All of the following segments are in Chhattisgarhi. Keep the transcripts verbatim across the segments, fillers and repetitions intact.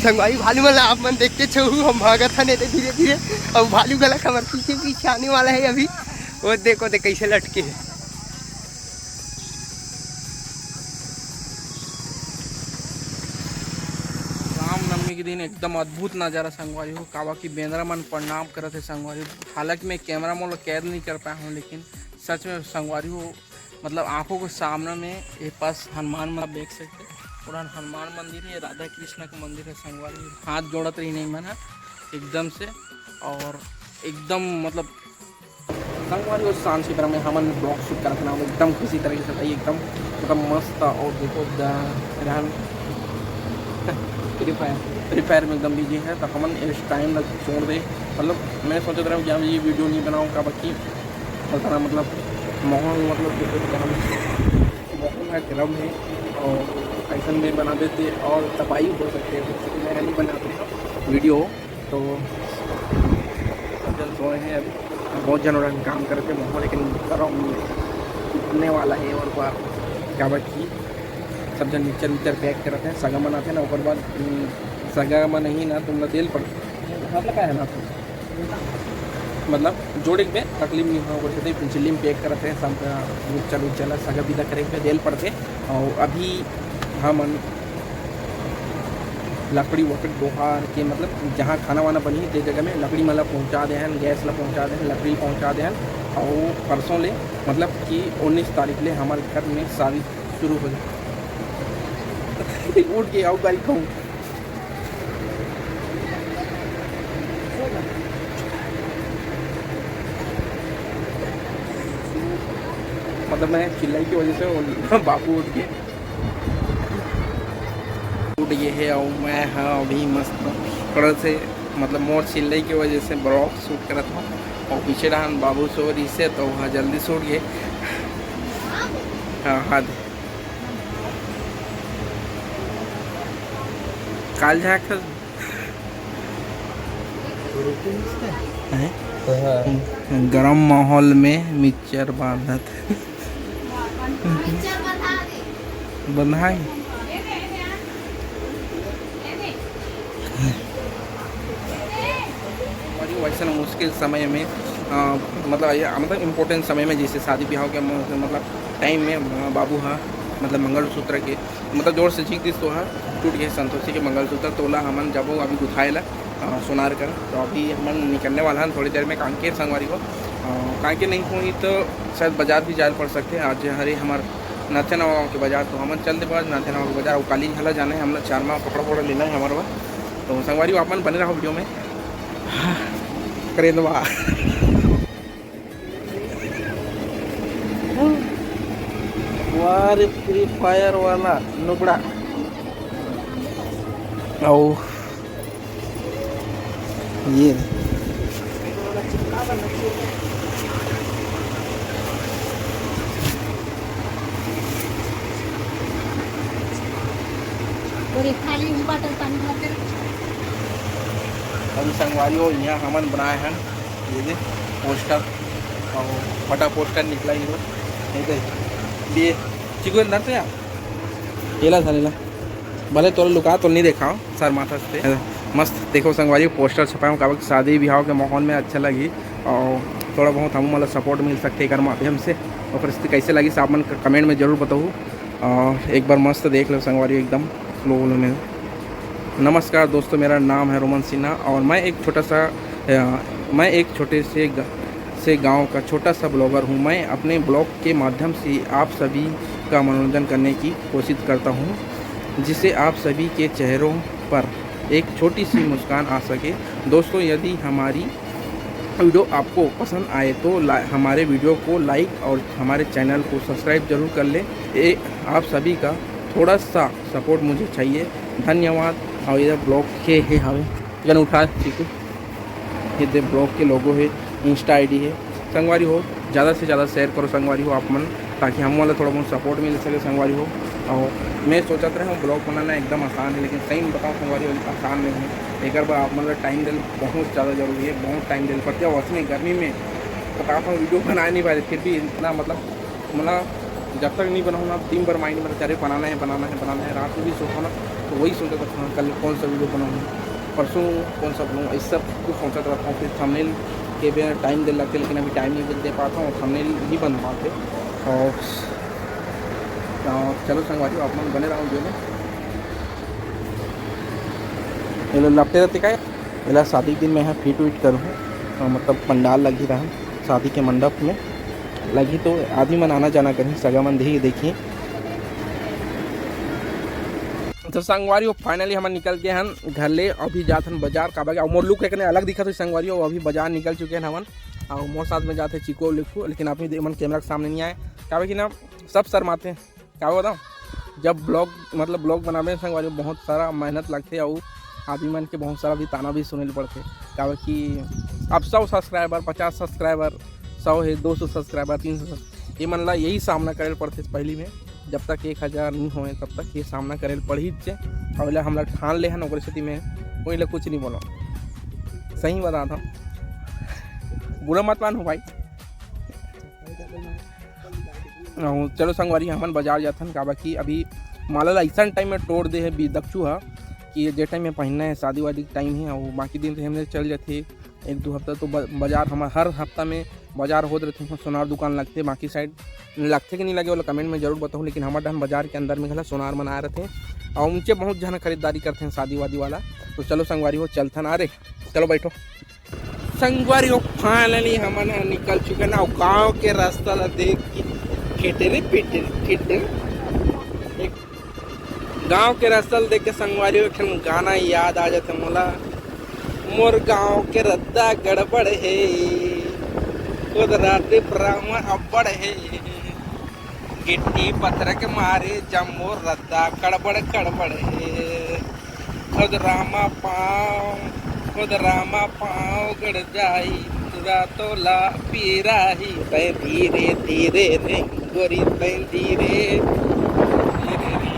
संगवारी भालू मन ला आप मन देख के छहू, हम भागत हन एदे धीरे धीरे, अउ भालू घला हमर पीछे पीछे आने वाला है अभी। वो देखो, देख कैसे लटके है। रामनवमी के दिन एकदम अद्भुत नजारा संगवारी हो, काबर कि बेंदरा मन प्रणाम करत हे संगवारी हो। हालांकि मैं कैमरा मोड़ कैद नहीं कर पाया हूँ, लेकिन सच में संगवारी हो, मतलब आंखों के सामने में ये पास हनुमान मंदिर देख सकते हैं। और हनुमान मंदिर है, राधा कृष्ण का मंदिर है संगवारी हो। हाथ जोड़त रही नहीं मन है एकदम से, और एकदम मतलब संगवारी हो, शांत सुथरा में हमन vlog shoot करत हन, एकदम खुशी तरीके से भाई, एकदम एकदम मस्त। और देखो द-, रहन Free Fire, Free Fire में एकदम बिजी है, तो हमन इस टाइम ला छोड़ दे। मतलब मैं सोचत रहूँ कि अब ये वीडियो नहीं बनाऊँ, काबर कि पता ना, मतलब माहौल, मतलब देखो गरम, माहौल है गरम है, और ऐसा में बना देते और तबाही हो सकते हैं, तो मैं नहीं बनाते हैं वीडियो। तो सब जन सोए हैं अभी, बहुत जन और काम करते हैं, लेकिन गरम उठने वाला है और क्या बची। सब जन मिक्सचर विक्सचर पैक करत हैं, सगा मन आथे ना, ओकर बाद, उम, सगा मन नहीं ना, तुम ला देल पड़थे। मतलब का है ना, मतलब जोड़े के तकलीफ नहीं हो, ओकर सेती चिल्ली में पैक करत हैं, सब मिक्सचर विक्सचर ला सगा विदा करे के देल पड़थे। और अभी हमन लकड़ी वकड़ी डोहार के, मतलब जहाँ खाना वाना बनही ते जगह में लकड़ी मन ला पहुँचा दे हन, गैस ला पहुँचा दे हन, लकड़ी पहुँचा दे हन। और परसों ले, मतलब कि उन्नीस तारीख ले हमारे घर में शादी शुरू हो जाए। उठ के आओ गाड़ी कहूँ। मतलब मैं चिल्लाई की वजह से वो बाबू उठ के उठ गए है और मैं हाँ अभी मस्त कड़ल से, मतलब मोर चिल्लाई की वजह से vlog shoot करत हूँ। और पीछे डहान बाबू सो रही से तो वहाँ जल्दी से उठ गए। हाँ, हाँ दे। काल झाँक हैं? गरम माहौल में मिक्सचर बांधत। बंधाई। और ये वैसन मुश्किल समय में, अ, मतलब ये, मतलब इम्पोर्टेंट समय में, जैसे शादी ब्याह के म-, मतलब टाइम में, अ, बाबू हा, मतलब मंगलसूत्र के, मतलब जोर से चीख दिस तो हा, टूट गए संतोषी के मंगलसूत्र। तोला हमन जाबो अभी गुथाए ला, अ, सोनार कर। तो अभी हमन निकलने वाला हन थोड़ी देर में कांकेर संगवारी हो। अ, कांकेर नहीं होही तो शायद बाजार भी जाए पड़ सकते। आज हरे हमार नाथ्या नवा गाँव के बाजार, तो हमन चल देबो आज नाथ्या नवा गाँव के बाजार। अउ काली घला जाना है, हमला चार माह कपड़ा वपड़ा लेना है हमारे बर। तो संगवारी हो, आप मन बने रहो वीडियो में। हाँ, करेंदवा। वाह रे, फ्री फायर वाला नुबड़ा। आओ। ये और एक खाली ही बॉटल पानी भर के रख। अभी संगवारी हो, यहाँ हमन बनाए हैं ये दे पोस्टर, और बड़ा पोस्टर निकला ही हो। ये दे, ये चिकू अंदर से यार, ये ला साले ला। भले तोला लुका तो नहीं देखा, सर माथा से। मस्त देखो संगवारी, पोस्टर छपाए हूँ, काबर शादी ब्याह के माहौल में अच्छा लगी और थोड़ा बहुत हमू मन ला सपोर्ट मिल सकथे एकर माध्यम से। ओकर स्थिति कैसे लगी, आप मन कमेंट में जरूर बताऊ। और एक बार मस्त देख लो संगवारी, एकदम फ्लो में। नमस्कार दोस्तों, मेरा नाम है रोमन सिन्हा और मैं एक छोटा सा, अ, मैं एक छोटे से ग-, से गांव का छोटा सा ब्लॉगर हूँ। मैं अपने ब्लॉग के माध्यम से आप सभी का मनोरंजन करने की कोशिश करता हूँ, जिससे आप सभी के चेहरों पर एक छोटी सी मुस्कान आ सके। दोस्तों, यदि हमारी वीडियो आपको पसंद आए तो ला-, हमारे वीडियो को लाइक और हमारे चैनल को सब्सक्राइब जरूर कर लें। ए, आप सभी का थोड़ा सा सपोर्ट मुझे चाहिए। धन्यवाद। और इधर ब्लॉग के है हमें जन उठा चीकू, ये दे ब्लॉग के लोगो है, इंस्टा आईडी है। संगवारी हो, ज़्यादा से ज़्यादा शेयर करो संगवारी हो आप मन, ताकि हम वाला थोड़ा बहुत सपोर्ट मिल सके संगवारी हो। और मैं सोचत रहे हूँ ब्लॉग बनाना एकदम आसान है, लेकिन सही में बताऊँ संगवारी हो, आसान नहीं है। एक बार आप मतलब टाइम देल बहुत ज़्यादा जरूरी है, बहुत टाइम देल पड़ते। और उसमें गर्मी में बताता हूँ वीडियो बना नहीं पाए, फिर भी इतना मतलब, मतलब जब तक नहीं बनाऊँ ना, दिन भर माइंड में रहता है, "अरे, बनाना है, बनाना है, बनाना है।" रात में भी सोता हूँ ना, तो वही सोचता रहता हूँ, "कल कौन सा वीडियो बनाऊँ, परसों कौन सा बनाऊँ?" ये सब कुछ सोचता रहता हूँ। फिर थंबनेल के भी टाइम दे लगते, लेकिन अभी टाइम नहीं दे पाता हूँ, थंबनेल नहीं बन पाते। और, और चलो संगवारी, आप मन बने रहो वीडियो में। ये लो लपटे रहते का, एला शादी के दिन में यहाँ फिट उइट करूँ, मतलब पंडाल लगी रहा शादी के मंडप में। लगही तो आदमी मन आना जाना करही, सगा मन देही देखही। तो संगवारी हो, finally हमन निकल के हन घर ले। अभी जात हन बाजार, काबर के अउ मोर look एकने अलग दिखत होही संगवारी हो। अभी बाजार निकल चुके हन हमन, अउ मोर साथ में जात हे चिको लिखू, लेकिन अभी दे-, मन कैमरा के सामने नहीं आए, काबर कि ना सब शर्माते हैं। का बताऊँ, जब ब्लॉग, मतलब ब्लॉग बनावे में संगवारी हो बहुत सारा मेहनत लगथे, अउ आदमी मन के बहुत सारा भी ताना भी सुने ल पड़थे, काबर कि अब सौ सब्सक्राइबर, पचास सब्सक्राइबर, सौ है, दो सौ सब्सक्राइबर, तीन सौ, ये मन ला यही सामना करे ल पड़थे पहली में। जब तक एक हजार नहीं होए, तब तक ये सामना करे ल पड़ही चे। अउ एला हमला ठान ले हन, ओकरे सेती में कोई ला कुछ नहीं बोलो, सही बता था। बुरा मत मानो भाई। अउ चलो संगवारी, हमन बाजार जाथन, काबर कि अभी माला ला अइसन टाइम में टोर दे हे बी-, दक्चू ह कि जे टाइम में पहनना है, शादी वादी टाइम है, अउ बाकी दिन तो हमने चल जाथे एक दो हफ्ता। तो ब-, बाजार हमर हर हफ्ता में बाजार होत रहथे, सोनार दुकान लगथे। बाकी साइड लगथे कि नहीं लगे, ओला कमेंट में जरूर बताहू, लेकिन हमर डहन बाजार के अंदर में घला सोनार मन आए रहथे, अउ उनके बहुत झन खरीदारी करथे शादी वादी वाला। तो चलो संगवारी हो, चलथन। अरे चलो बैठो। संगवारी हो, finally हमन ह निकल चुके ना, अउ गांव के रास्ता ला देख के ठेठेरे पेटेरे ठेठेरे। एक गांव के रास्ता ला देख के संगवारी हो, एक ठन गाना याद आ जाथे मोला, मोर गांव के रद्दा गड़बड़ हे, खुद रात ब्राह्मण अब्बड़ हे, गिट्टी पत्थर के मारे जम्मो रद्दा कड़बड़ कड़बड़ हे। खुद रामा पाँव, खुद रामा पाँव गड़ जाई, पूरा तोला पीरा ही। तै धीरे धीरे रे गोरी, तै धीरे धीरे रे।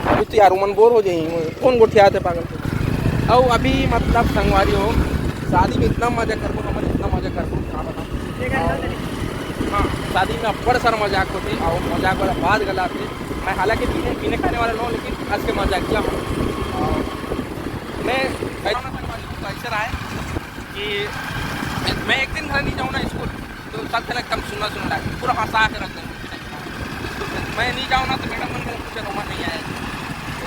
अभी तो यार, उमन बोर हो जाही, कौन गोठियात हे पागल। अउ अभी मतलब संगवारी हो, शादी में इतना मजा करबो, हमन इतना मजा करबो, का बताऊं। हाँ, शादी में अब्बड़ सारा मजाक होथे, अउ मजाक वाला बात गलाथे। मैं हालांकि पीने, पीने खाने वाला नहीं हूँ, लेकिन आज के मजाकिया हूँ। अउ मैं ऐसा रहा है कि मैं एक दिन घर नहीं जाऊँ ना स्कूल, तो सब झन एकदम सुन्ना सुन्ना लगे, पूरा हंसा के रख देंगे। मैं नहीं जाऊँ ना तो मैडम मन मेरे पूछे, "रोमा नहीं आया?" तो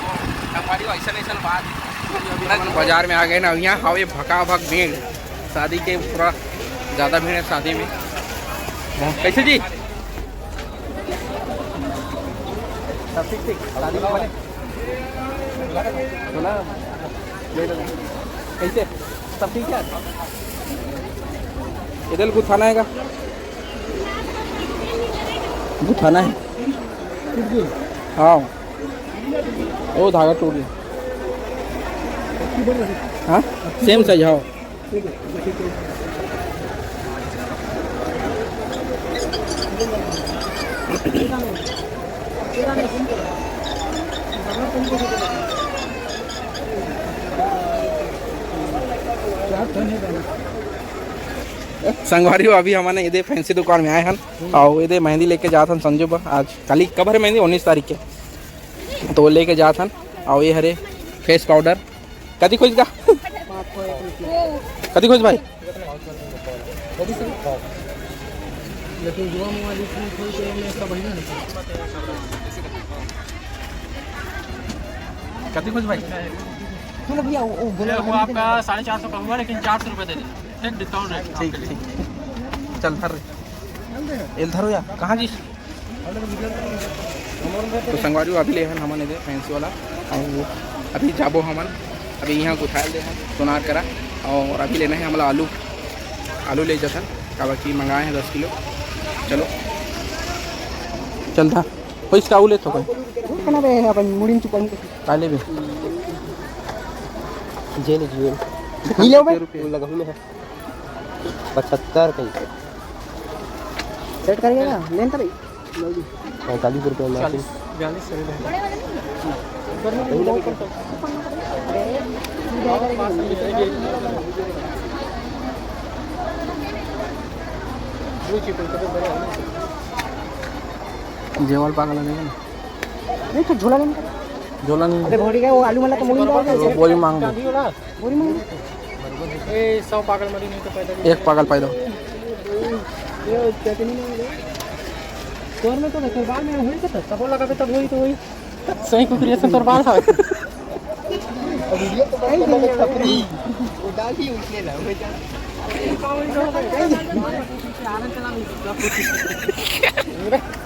हमारी ऐसा ऐसा बात है। अभी हमन बाजार में आ गए ना, यहाँ हवे भका भक भीड़, शादी के पूरा ज़्यादा भीड़ है शादी में। कैसे जी? सब ठीक ठीक, शादी में बने? सुना? ले लो। कैसे? सब ठीक है? इधर गुथाना है का? गुथाना है। हाँ। ओ धागा टूट गया। हाँ? सेम साइज, हाँ। संगवारी हो, अभी हमन एदे फैंसी दुकान में आए हन, अउ एदे मेहंदी लेके जात हन संजू बा। आज काली कब हरे मेहंदी? उन्नीस तारीख के। तो लेके जात हन, अउ ये हरे फेस पाउडर। कतिक होइस गा? कतिक होइस भाई? लेकिन जुआ मोबाइल इसमें कोई तो ये सब है ना। कतिक होइस भाई? सुनो भैया, वो, वो बोला ये हुआ आपका साढ़े चार सौ का हुआ, लेकिन चार सौ रुपये दे दें, ठीक, डिस्काउंट रेट। ठीक, ठीक। चल धर रे। एल धरो या, कहाँ जी? तो संगवारी हो, अभी ले हन हमन एदे फैंसी वाला, अउ अभी जाबो हमन, अभी यहाँ गुथायल दे हन सोनार करा, अउ अभी लेना है हमला आलू, आलू ले जाथन, काबर कि मंगाए हैं दस किलो। चलो चल था, पैसा आऊ ले तो कोई। खाना बे अपन मुड़ी में चुपन। का लेबे? जे ले जियो। नहीं लेबे? रुपये। लगहू में है। पचहत्तर कहीं। सेट करिए ना, लेन तो भाई। पैंतालीस रुपये में चालीस, बयालीस चल रहे हैं। ब्लू चिकन तो बड़े हैं। जेवल पागल है ना। नहीं तो झोला लेने का। झोला नहीं। अबे भोड़ी का वो आलू वाला तो मुड़ी में डाल दे। वो बोरी मांग दो। बोरी मांग दो। ए, सौ पागल मरी नहीं तो पैदल ही। एक पागल पैदल। ये चटनी मांग दो। तोर में तो नहीं, तोर बाल में हुई तो, तब लगा के तब हुई तो हुई। सही कुकुरिया से तोर बाल हवे।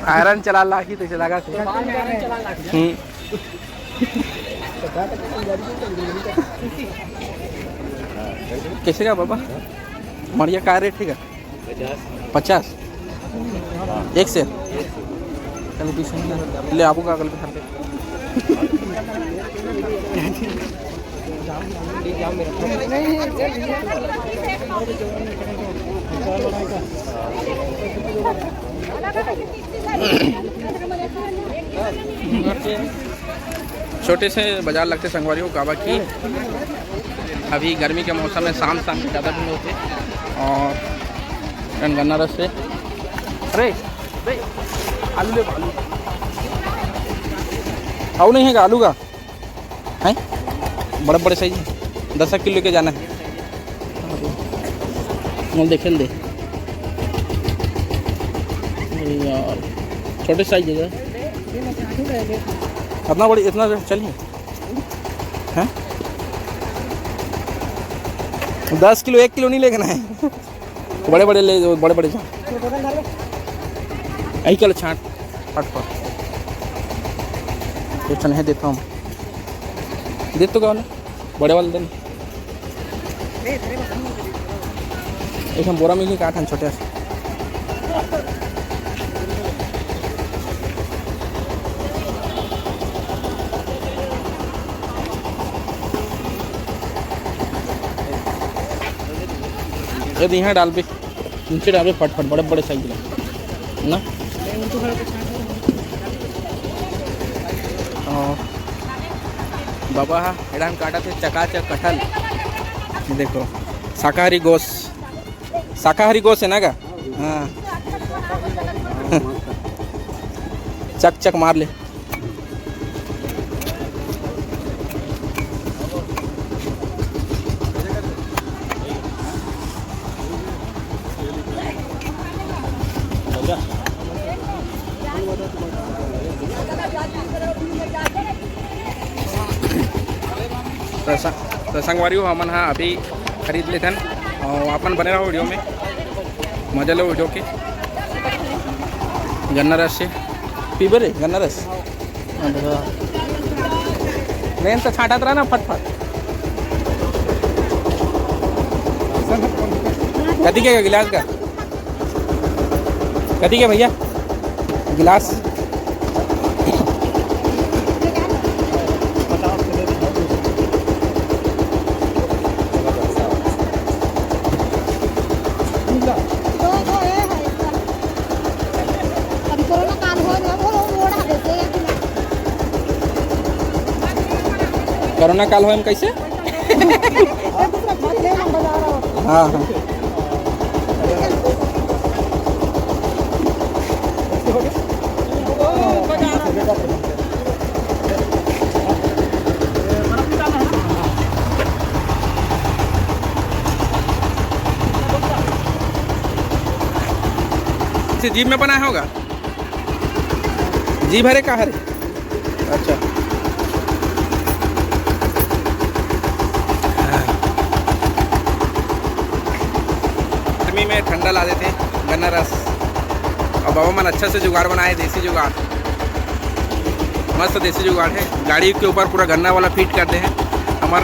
आयरन चला लागी तइसे लगा थे। हम्म। कैसे का बाबा? मरिया का रेट है का? पचास। एक से। चलो, बीस में ले आबू का अगल बगल। छोटे से बाजार लगथे संगवारी हो, काबर कि अभी गर्मी के मौसम में शाम शाम में ज़्यादा भीड़ होथे। और गन्ना रस से, अरे, अरे, आलू ले, आलू। आलू नहीं है का? आलू का है, बड़े बड़े साइज, दस किलो के जाना है। मोल देखे दे। अरे यार, छोटे साइज है। इतना बड़ी, इतना चलिए। हैं? दस किलो, एक किलो नहीं लेना है। बड़े बड़े ले, बड़े बड़े जा। यही कल छाट, फट फट। ये चने देता हूँ। दे तो गाँव में बड़े वाले दे ना। एक हम बोरा में ही काट हम छोटे से। ये यहाँ डाल भी। नीचे डाले फटफट, बड़े बड़े साइज ला ना। हाँ। बाबा हा, एडान काटा थे चकाचक कटहल। देखो, शाकाहारी गोस, शाकाहारी गोस है ना का? हाँ। चक चक मार ले। तो स-, तो संगवारी हो, हमन हा अभी खरीद लेथन और अपन बने रहो वीडियो में, मजा लो वीडियो के। गन्ना रस से पीबे रे, गन्ना रस। अच्छा। नहीं तो छाटत रहा ना फटफट। कथी के गिलास का? कथी के भैया? गिलास। अभी कोरोना काल हो रहा, वो लोग मोड़ आ देते हैं। कोरोना काल हो हम कैसे? हाँ, हाँ। इसे जीप में बनाया होगा। जी भरे का हरे? अच्छा। गर्मी में ठंडा ला देथे गन्ना रस। और बाबा मन अच्छा से जुगाड़ बनाए, देसी जुगाड़, मस्त देसी जुगाड़ है। गाड़ी के ऊपर पूरा गन्ना वाला फिट कर दे हैं। हमार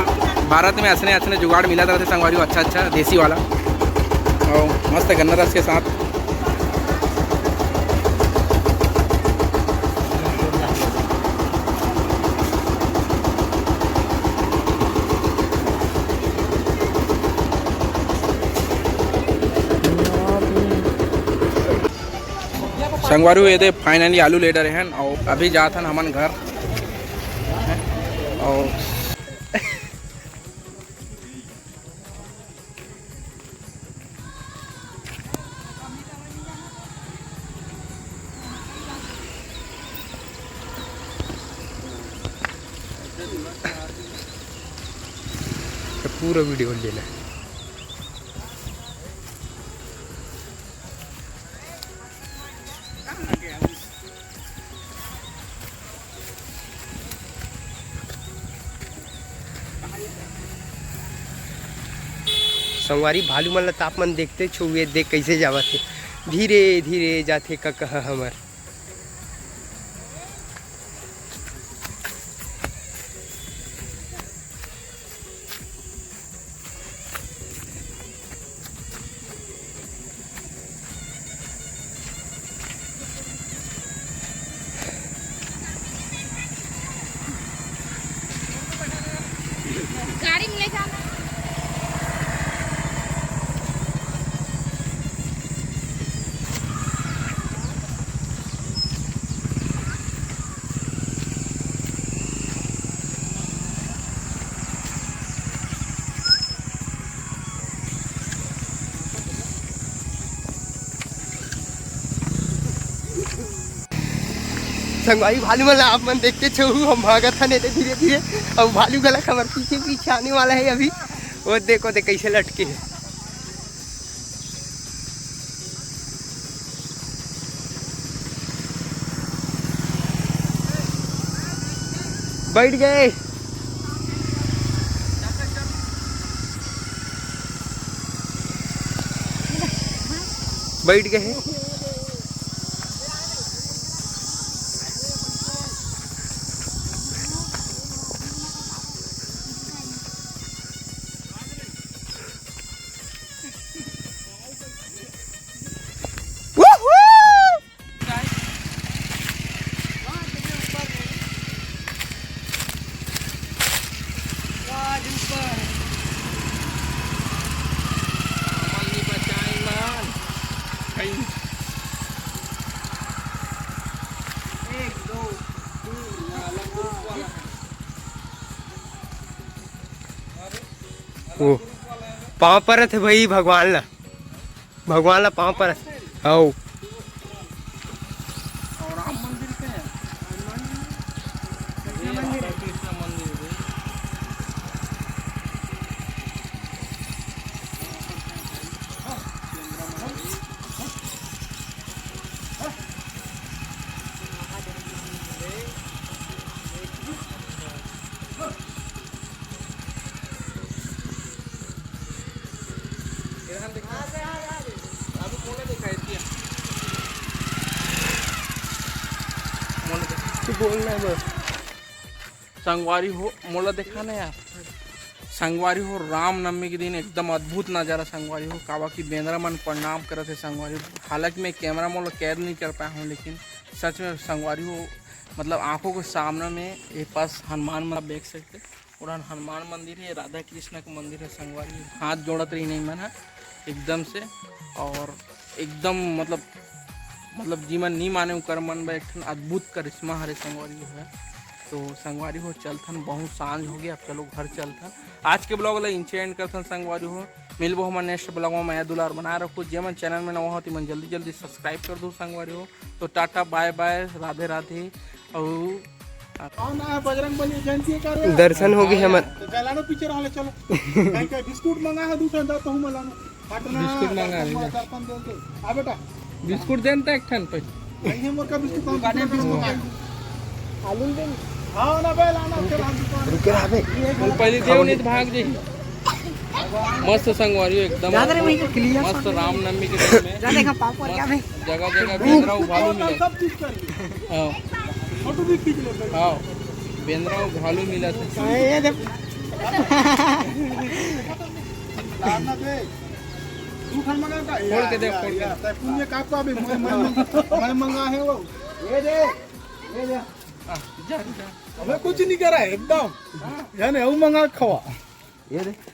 भारत में ऐसने ऐसने जुगाड़ मिला रहते संगवारी, अच्छा अच्छा देसी वाला, और मस्त गन्ना रस के साथ। संगवारी हो, ये दे finally आलू ले डरे हन और अभी जात हन हमन घर। और पूरा वीडियो लेना है। संगवारी, भालू मन ला त आप मन देखते छो, ये देख कैसे जावत हे, धीरे धीरे जाथे कका हमर। गाड़ी में ले जाना। संगवारी, भालू मन ला आप मन देखते छहू, हम भागत हन एदे धीरे धीरे, अउ भालू घला हमर पीछे पीछे आने वाला है अभी। वो देखो दे कैसे लटके है। बैठ गए, बैठ गए हैं। ओ, पाँव परत हे भाई भगवान ला। भगवान ला पाँव पर। हौ। तू बोलना है बस। संगवारी हो, मोला देखा ना यार। संगवारी हो, रामनवमी के दिन एकदम अद्भुत नजारा संगवारी हो, कावा की बेंदरा मन प्रणाम करत हे संगवारी हो। हालांकि मैं कैमरा मोला कैद नहीं कर पाया हूँ, लेकिन सच में संगवारी हो, मतलब आंखों के सामने में ये पास हनुमान मन देख सकते। उड़ान हनुमान मंदिर हे, राधा कृष्ण के मंदिर हे संगवारी, हाथ जोड़त रही नहीं मन ह एकदम से। और एकदम मतलब, मतलब जीवन नहीं माने उकर मन बर एक ठन अद्भुत करिश्मा हरे संगवारी हो। तो संगवारी हो, चलथन, बहुत सांझ हो गया, अब चलो घर चलथन। आज के ब्लॉग ला इंचे एंड करथन संगवारी हो। मिलबो हमर नेक्स्ट ब्लॉग में, मया दुलार बनाए रखो। जे मन चैनल में नवा हो, तिमन जल्दी जल्दी सब्सक्राइब कर दो संगवारी हो। तो टाटा, बाय बाय, राधे राधे। अउ कौन आया बजरंग बली एजेंसी का रे? दर्शन हो गए हमर। तो चलानो पिक्चर वाले, चलो। कहीं का बिस्कुट मंगा है, दूसरा दो तो हम लानो। पटना, बिस्कुट मंगा है, दर्शन, दर्शन दे दे। आ बेटा। बिस्कुट देन त एक ठन पे। नहीं है मोर का बिस्कुट, हम दुकान में बिस्कुट मंगा। आलू दे। हाँ ना बे, लाना फिर हम दुकान। रुके रहा बे। वो पहले देव नहीं तो भाग जाई। मस्त संगवारी हो, एकदम ज्यादा रे वही तो clear मस्त। रामनवमी के दिन में ज्यादा का पापड़ क्या बे? जगह जगह बेंदरा अउ भालू मिलत। सब चीज कर। हाँ। फोटो भी खींच लेते हैं। हाँ, बेंदरा अउ भालू मिलत हे। ये दे। लाना बे। तू खान मंगा का? खोल के दे, या, खोल के। या, तै पुण्य का पाबे, मैं, मैं, मैं मंगा है वो। ये दे, ये दे। हाँ, जा, जा। अबे कुछ नहीं करा है, एकदम। हाँ। जाने, वो मंगा खवा। ये दे।